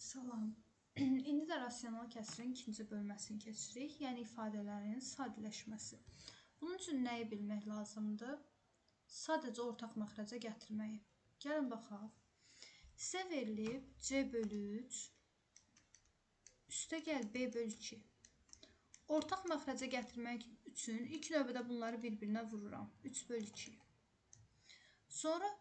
Salam. İndi də rasional kəsirin ikinci bölməsini keçirik, yəni ifadələrin sadələşməsi. Bunun üçün nəyi bilmək lazımdır? Sadəcə ortaq məxrəcə gətirməyi. Gəlin baxaq. Sizə verilib C bölü 3, üstə gəl B bölü 2. Ortaq məxrəcə gətirmək üçün ilk növbədə bunları bir-birinə vururam. 3 bölü 2. Sonra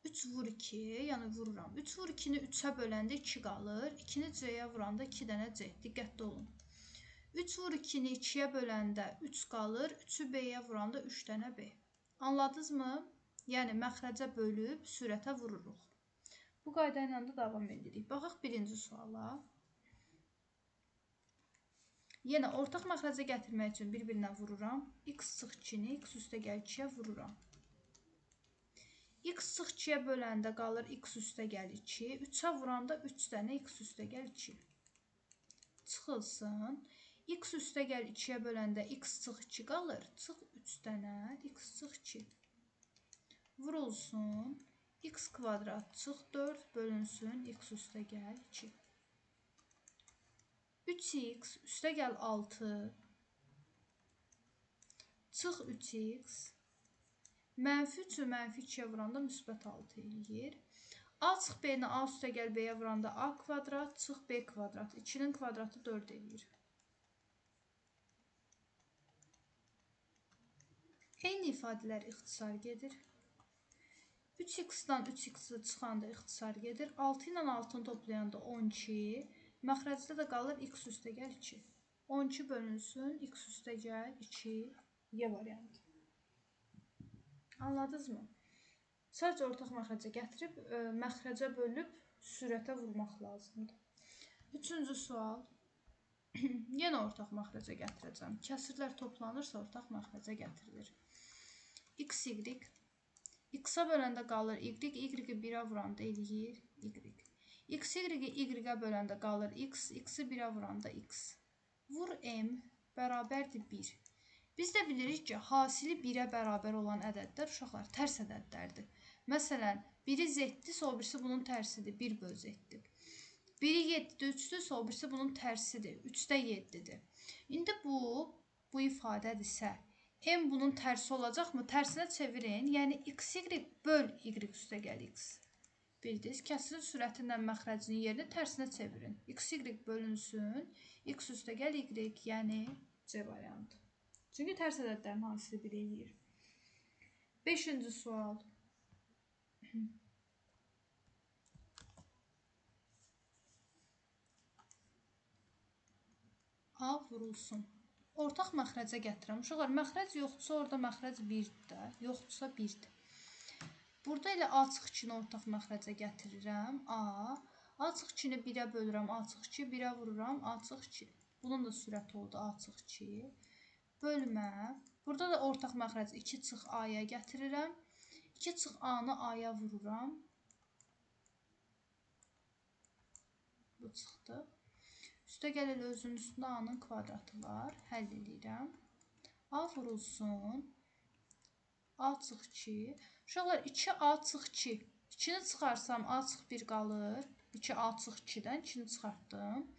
3 vur 2, yəni vururam. 3 vur 2-ni 3-ə böləndə 2 qalır. 2-ni C-yə vuranda 2 dənə C. Diqqətli olun. 3 vur 2-ni 2-yə böləndə 3 qalır. 3-ü B-yə vuranda 3 dənə B. Anladınızmı? Yəni məxrəcə bölüb sürətə vururuq. Bu qayda ilə də davam edirik. Baxaq birinci suala. Yenə ortaq məxrəcə gətirmək üçün bir-birinə vururam. X çıx 2-ni, x üstə gəl 2-yə vururam. X çıx 2-yə böləndə qalır x üstə gəl 2. 3-ə vuranda 3 dənə x üstə gəl 2. Çıxılsın. X üstə gəl 2-yə böləndə x çıx 2 qalır. Çıx 3 dənə x çıx 2. Vurulsun. X kvadrat çıx 4 bölünsün x üstə gəl 2. 3x üstə gəl 6. Çıx 3x. Mənfi 3-ü mənfi 2-yə vuranda müsbət 6 eləyir. A çıx B-ni A üstə gəl B-yə vuranda A kvadrat çıx B kvadrat. 2-nin kvadratı 4 eləyir. Eyni ifadələr ixtisar gedir. 3x-dan 3x-i çıxanda ixtisar gedir. 6 ilə 6-nı toplayanda 12. Məxrəcdə də qalır x üstə gəl 2. 12 bölünsün x üstə gəl 2. Y variantı. Anladınızmı? Sadəcə ortaq məxrəcə gətirib, məxrəcə bölüb sürətə vurmaq lazımdır. Üçüncü sual. Yenə ortaq məxrəcə gətirəcəm. Kəsirlər toplanırsa ortaq məxrəcə gətirilir. X, Y. X-a böləndə qalır Y. Y-i 1-ə vuranda eləyir Y. X, Y-i Y-ə böləndə qalır X. X-i 1-ə vuranda X. Vur M bərabərdir 1. Biz də bilirik ki, hasili 1-ə bərabər olan ədədlər uşaqlar tərs ədədlərdir. Məsələn, biri Z-dirsə, o birisi bunun tərsidir, 1 böl Z-dir. Biri 7-dir, 3-dürsə, o birisi bunun tərsidir, 3-də 7-dir. İndi bu ifadədirsə, M bunun tərsi olacaqmı? Tərsinə çevirin, yəni XY böl Y üstə gəl X. Bildiniz, kəsirin sürətindən məxrəcinin yerini tərsinə çevirin. XY bölünsün, X üstə gəl Y, yəni C variantı. Çünki tərs ədədlərin hasili 1 eləyir. Beşinci sual. A vurulsun. Ortaq məxrəcə gətirəm. Uşaqlar, məxrəc yoxdursa orada məxrəc 1-dir də. Yoxdursa 1-dir. Burada elə A çıx 2-ni ortaq məxrəcə gətirirəm. A. A çıx 2-ni 1-ə bölürəm. A çıx 2. 1-ə vururam. A çıx 2. Bunun da sürəti oldu A çıx 2. Bölmə. Burada da ortaq məxrəc 2 çıx A-ya gətirirəm. 2 çıx A-nı A-ya vururam. Bu çıxdı. Üstə gəl elə özünün üstündə A-nın kvadratı var. Həll eləyirəm. A vurulsun. A çıx 2. Uşaqlar 2A çıx 2. 2-ni çıxarsam A çıx 1 qalır. 2A çıx 2-dən 2-ni çıxartdım.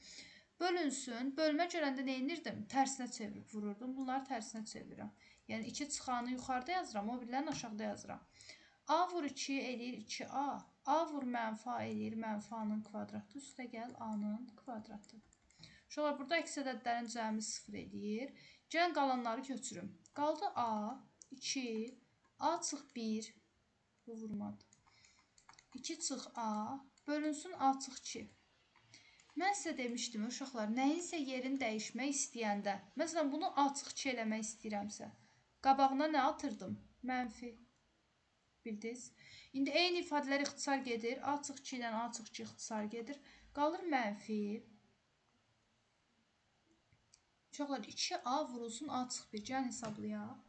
Bölünsün. Bölmə görəndə nə edirdim? Tərsinə çevirib vururdum. Bunları tərsinə çevirirəm. Yəni 2 çıxanı yuxarıda yazıram, o birilərini aşağıda yazıram. A vur 2 eləyir 2A. A vur mənfi A eləyir mənfi A-nın kvadratı. Üstə gəl A-nın kvadratı. Uşaqlar, burada əks ədədlərin cəmi 0 eləyir. Gəlin qalanları köçürüm. Qaldı A, 2, A çıx 1. Bu vurmadı. 2 çıx A, bölünsün A çıx 2. Mən sizə demişdim, uşaqlar, nəyinsə yerini dəyişmək istəyəndə, məsələn, bunu A çıx 2 eləmək istəyirəmsə, qabağına nə atırdım? Mənfi. Bildiniz? İndi eyni ifadələr ixtisar gedir. A çıx 2 ilə A çıx 2 ixtisar gedir. Qalır mənfi. Uşaqlar, 2A vurulsun A çıx 1. Gəlin hesablayaq.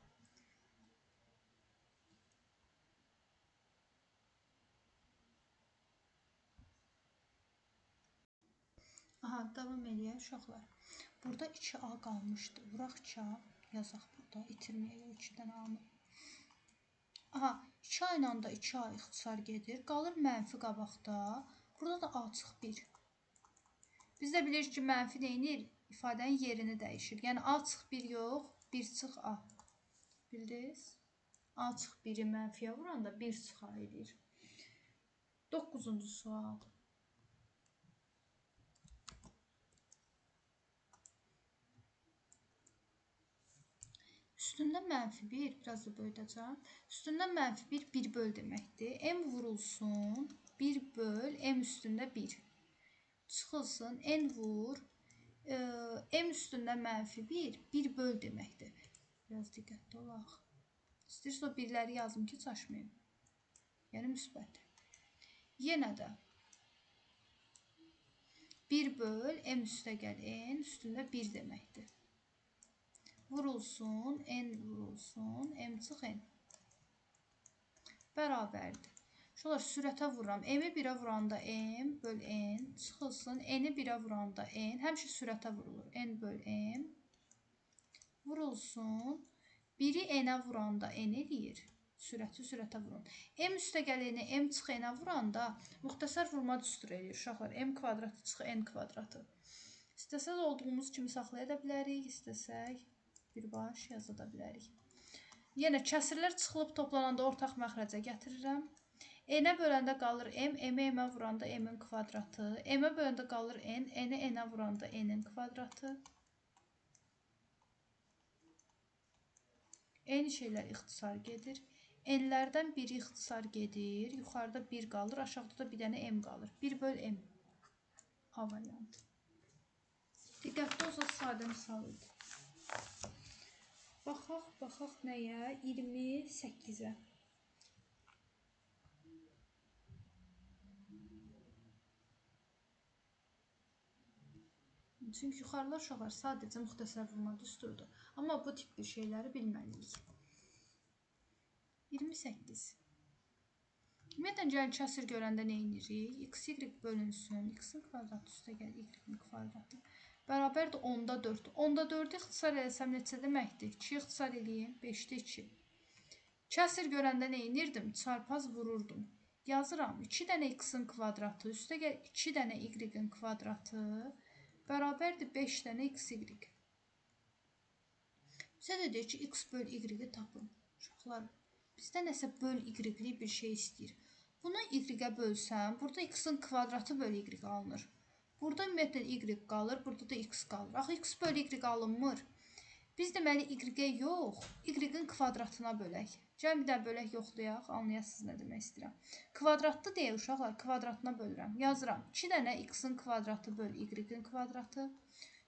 Aha, davam eləyək uşaqlar. Burada 2A qalmışdı. Vuraq 2A. Yazaq burada. İtirməyək o 2 dənə A-nı. Aha, 2A ilə də 2A ixtisar gedir. Qalır mənfi qabaqda. Burada da A çıx 1. Biz də bilirik ki, mənfi neynir? İfadənin yerini dəyişir. Yəni, A çıx 1 yox, 1 çıx A. Bildiniz? A çıx 1-i mənfiyə vuranda 1 çıx A eləyir. 9-cu sual. Üstündə mənfi 1, biraz da böyüdəcəm. Üstündə mənfi 1, 1 böl deməkdir. M vurulsun, 1 böl, M üstündə 1. Çıxılsın, N vur, M üstündə mənfi 1, 1 böl deməkdir. Biraz diqqətli olaq. İstəyirsə o birləri yazım ki, çaşmayım. Yəni, müsbət. Yenə də 1 böl, M üstə gəl, N üstündə 1 deməkdir. Vurulsun, N vurulsun, M çıx N. Bərabərdir. Uşaqlar, sürətə vururam. M-i 1-ə vuranda M böl N çıxılsın. N-i 1-ə vuranda N. Həmişə sürətə vurulur. N böl M vurulsun. 1-i N-ə vuranda N eləyir. Sürəti sürətə vurun. M üstə gəl N-i M çıx N-ə vuranda müxtəsər vurma düstur eləyir. Uşaqlar, M kvadratı çıx N kvadratı. İstəsəz olduğumuz kimi saxlaya da bilərik, istəsək birbaş yaza da bilərik. Yenə kəsirlər çıxılıb toplananda ortaq məxrəcə gətirirəm. N-ə böləndə qalır M, M-ə M-ə vuranda M-in kvadratı, M-ə böləndə qalır N, N-ə N-ə vuranda N-in kvadratı. Eyni şeylər ixtisar gedir. N-lərdən biri ixtisar gedir. Yuxarıda 1 qalır, aşağıda da bir dənə M qalır. 1 böl M. A variantı. Diqqətli olsa sadə misal idi. Baxaq, baxaq nəyə? 28-ə. Çünki yuxarılar uşaqlar sadəcə müxtəsər vurma düsturudur. Amma bu tip bir şeyləri bilməliyik. 28. Ümumiyyətlə, gəlin kəsir görəndə nə edirik? X, Y bölünsün. X-in kvadratı üstə gəl, Y-in kvadratı. Bərabərdir 10-da 4. 10-da 4-ü ixtisar eləsəm neçə deməkdir? 2 ixtisar eləyim, 5-də 2. Kəsir görəndə nə edirdim? Çarpaz vururdum. Yazıram, 2 dənə X-in kvadratı, üstə gəl 2 dənə Y-in kvadratı. Bərabərdir 5 dənə XY. Bizə də deyir ki, X böl Y-i tapın. Uşaqlar, bizdə nəsə böl Y-li bir şey istəyir. Bunu Y-ə bölsəm, burada X-in kvadratı böl Y alınır. Burada ümumiyyətlə Y qalır, burada da X qalır. Axı, X böl Y alınmır. Biz deməli Y-ə yox, Y-in kvadratına bölək. Gəlin bir daha bölək yoxlayaq, anlayasınız nə demək istəyirəm. Kvadratlı deyə uşaqlar, kvadratına bölürəm. Yazıram, 2 dənə X-in kvadratı böl Y-in kvadratı.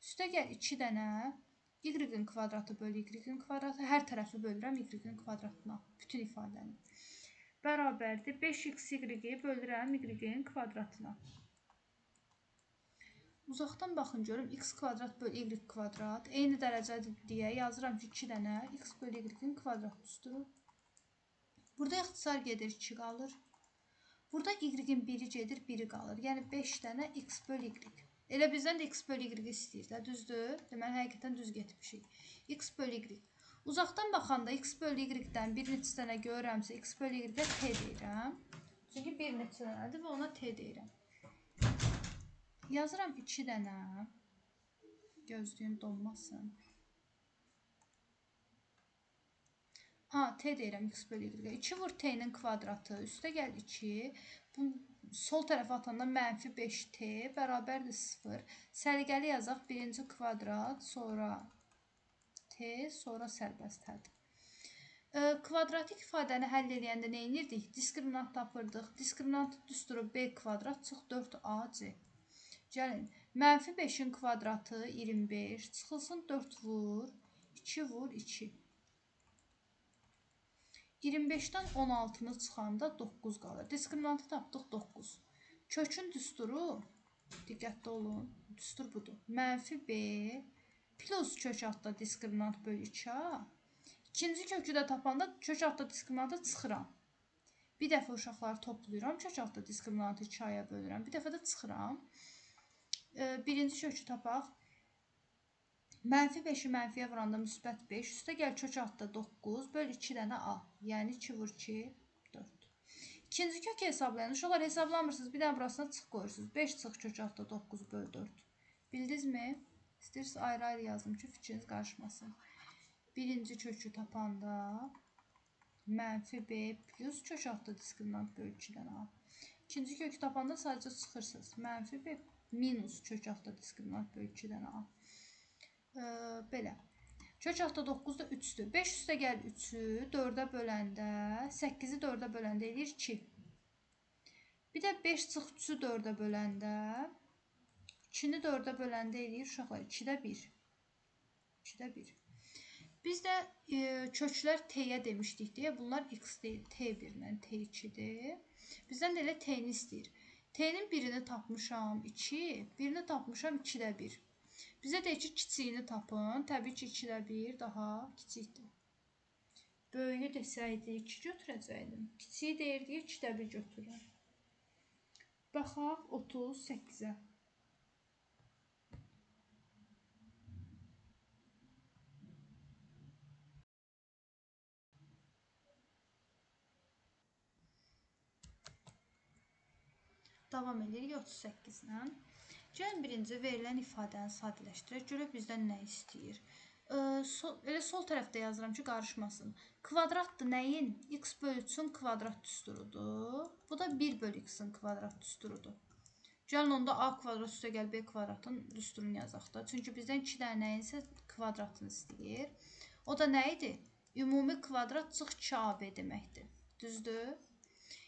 Üstə gəl 2 dənə Y-in kvadratı böl Y-in kvadratı. Hər tərəfi bölürəm Y-in kvadratına, bütün ifadəni. Bərabərdir, 5XY-i bölürəm Y-in kvadratına. Uzaqdan baxın görüm, x kvadrat böl y kvadrat eyni dərəcədir deyə yazıram ki, 2 dənə x böl y-in kvadrat düsturu. Burada ixtisar gedir, 2 qalır. Burada y-in 1-i gedir, 1-i qalır. Yəni 5 dənə x böl y. Elə bizdən də x böl y istəyir də, düzdür? Deməli, həqiqətən düz getmişik. X böl y. Uzaqdan baxanda x böl y-dən bir neçə dənə görürəmsə, x böl y-ə t deyirəm. Çünki bir neçə dənədir və ona t deyirəm. Yazıram 2 dənə, gözlüyüm donmasın. T deyirəm x böl y-ə. 2 vur t-nin kvadratı, üstə gəl 2. Bu, sol tərəfə atanda mənfi 5t bərabərdir 0. Səliqəli yazaq, birinci kvadrat, sonra t, sonra sərbəst hədd. Kvadratik ifadəni həll eləyəndə nə edirdik? Diskriminant tapırdıq. Diskriminant düsturu b kvadrat çıx 4ac. Gəlin, mənfi 5-in kvadratı 25, çıxılsın 4 vur, 2 vur, 2. 25-dən 16-nı çıxanda 9 qalır. Diskriminantı tapdıq 9. Kökün düsturu, diqqətli olun, düstur budur. Mənfi b plus kök altda diskriminant böl 2a. İkinci kökü də tapanda kök altda diskriminantı çıxıram. Bir dəfə uşaqları toplayıram, kök altda diskriminantı 2a-ya bölürəm. Bir dəfə də çıxıram. Birinci kökü tapaq. Mənfi 5-i mənfiyə vuranda müsbət 5. Üstə gəl kök altda 9 böl 2 dənə a. Yəni 2 vur 2, 4. İkinci kökü hesablayan. Uşaqlar hesablamırsınız. Bir dənə burasına çıx qoyursunuz. 5 çıx kök altda 9 böl 4. Bildinizmi? İstəyirsiniz ayrı-ayrı yazdım ki, fikriniz qarışmasın. Birinci kökü tapanda mənfi B plus kök altda diskriminant bölü 2 dənə A. İkinci kökü tapanda sadəcə çıxırsınız. Mənfi B minus kök altda diskriminant bölü 2 dənə A. Belə. Kök altda 9 da 3-dür. 5 üstə gəl 3-ü 4-ə böləndə, 8-i 4-ə böləndə eləyir 2. Bir də 5 çıx 3-ü 4-ə böləndə, 2-ni 4-ə böləndə eləyir uşaqlar 2-də 1. 2-də 1. Biz də köklər T-yə demişdik deyə bunlar X deyil, T1-lə T2-dir. Bizdən də elə T-ni istəyir. T-nin birini tapmışam 2, birini tapmışam 2-də 1. Bizə deyir ki, kiçiyini tapın. Təbii ki, 2-də 1 daha kiçikdir. Böyüyü desəydi 2 götürəcəkdim. Kiçiyi deyir deyə 2-də 1 götürürəm. Baxaq 38-ə. Davam edirik 38-lə. Gəlin birinci verilən ifadəni sadələşdirək. Görək bizdən nə istəyir. Elə sol tərəfdə yazıram ki, qarışmasın. Kvadratdır nəyin? X bölü 3-ün kvadrat düsturudur. Bu da 1 bölü x-in kvadrat düsturudur. Gəlin onda A kvadrat üstə gəl B kvadratın düsturunu yazaq da. Çünki bizdən 2 dənə nəyinsə kvadratını istəyir. O da nə idi? Ümumi kvadrat çıx 2AB deməkdir. Düzdür?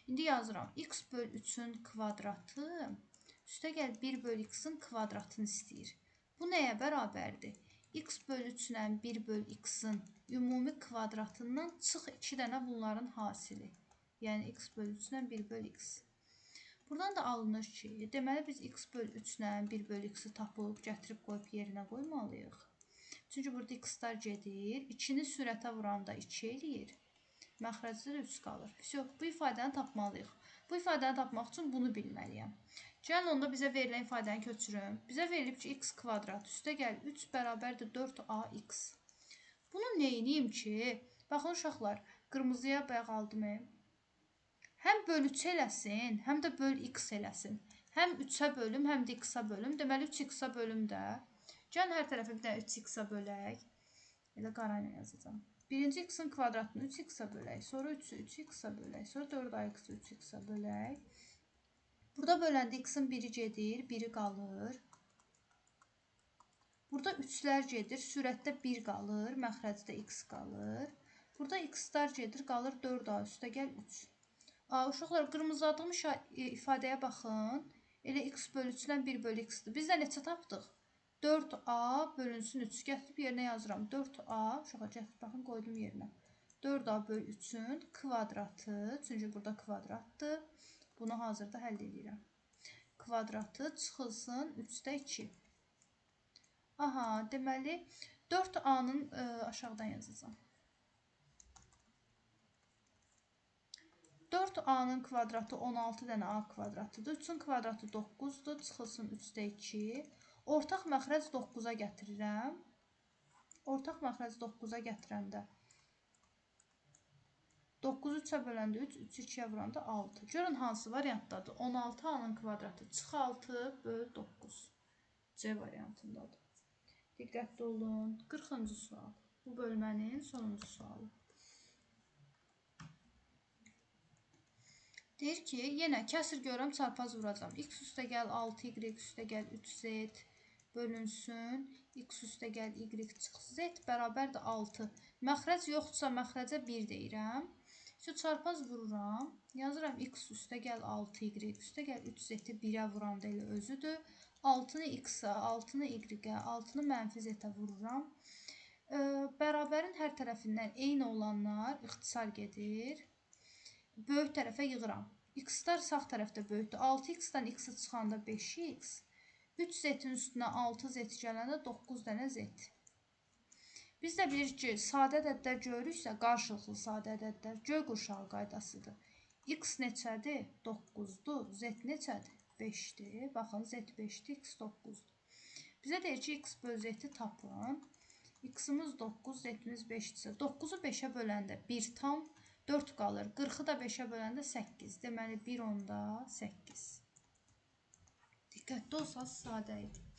İndi yazıram. X bölü 3-ün kvadratı üstə gəl 1 bölü x-in kvadratını istəyir. Bu nəyə bərabərdir? X bölü 3-lə 1 bölü x-in ümumi kvadratından çıx 2 dənə bunların hasili. Yəni x bölü 3-lə 1 bölü x. Buradan da alınır ki, deməli biz x bölü 3-lə 1 bölü x-i tapıb, gətirib qoyub yerinə qoymalıyıq. Çünki burada x-lar gedir. 2-ni sürətə vuranda 2 eləyir. Məxrəcdə də 3 qalır. Bu ifadəni tapmalıyıq. Bu ifadəni tapmaq üçün bunu bilməliyəm. Gəlin onda bizə verilən ifadəni köçürüm. Bizə verilib ki, x kvadrat üstə gəl 3 bərabərdir 4ax. Bunu neyniyim ki? Baxın uşaqlar, qırmızıya bayaq aldım. Həm böl 3 eləsin, həm də böl x eləsin. Həm 3-ə bölüm, həm də x-a bölüm. Deməli 3x-a bölüm də. Gəlin hər tərəfə bir dənə 3x-a bölək. Elə qara ilə yazacağam. Birinci x-in kvadratını 3x-a bölək, sonra 3-ü 3x-a bölək, sonra 4ax-ı 3x-a bölək. Burada böləndə x-in biri gedir, biri qalır. Burada 3-lər gedir, sürətdə 1 qalır, məxrəcdə x qalır. Burada x-lar gedir, qalır 4a üstə gəl 3. Uşaqlar, qırmızıladığım ifadəyə baxın. Elə x bölü 3 ilə 1 bölü x-dir. Biz də neçə tapdıq? 4a bölünsün 3. Gətirib yerinə yazıram. 4a, uşaqlar gətirib baxın, qoydum yerinə. 4a bölü 3-ün kvadratı, çünki burada kvadratdır. Bunu hazırda həll edirəm. Kvadratı çıxılsın 3-də 2. Aha, deməli 4a-nın aşağıdan yazacağam. 4a-nın kvadratı 16 dənə a kvadratıdır. 3-ün kvadratı 9-dur. Çıxılsın 3-də 2. Ortaq məxrəc 9-a gətirirəm. Ortaq məxrəc 9-a gətirəndə 9-u 3-ə böləndə 3, 3-ü 2-yə vuranda 6. Görün hansı variantdadır? 16a-nın kvadratı çıx 6 böl 9. C variantındadır. Diqqətli olun. 40-cı sual. Bu bölmənin sonuncu sualı. Deyir ki, yenə kəsir görürəm, çarpaz vuracam. X üstə gəl 6, Y üstə gəl 3Z bölünsün. X üstə gəl Y çıx Z bərabərdir 6. Məxrəc yoxdursa məxrəcə 1 deyirəm. Şu çarpaz vururam. Yazıram X üstə gəl 6, Y üstə gəl 3Z-i 1-ə vuranda elə özüdür. 6-nı X-a, 6-nı Y-ə, 6-nı mənfi Z-ə vururam. Bərabərin hər tərəfindən eyni olanlar ixtisar gedir. Böyük tərəfə yığıram. X-lar sağ tərəfdə böyükdür. 6x-dən x-i çıxanda 5x, 3z-in üstünə 6z gələndə 9 dənə z. Biz də bilirik ki, sadə ədədlər görürüksə, qarşılıqlı sadə ədədlər göy qurşağı qaydasıdır. X neçədir? 9-dur. Z neçədir? 5-dir. Baxın, Z 5-dir, X 9-dur. Bizə deyir ki, X böl Z-i tapın. X-imiz 9, Z-imiz 5-dirsə, 9-u 5-ə böləndə 1 tam 4 qalır. 40-ı da 5-ə böləndə 8. Deməli, 1,8. Diqqətli olsaz sadə idi.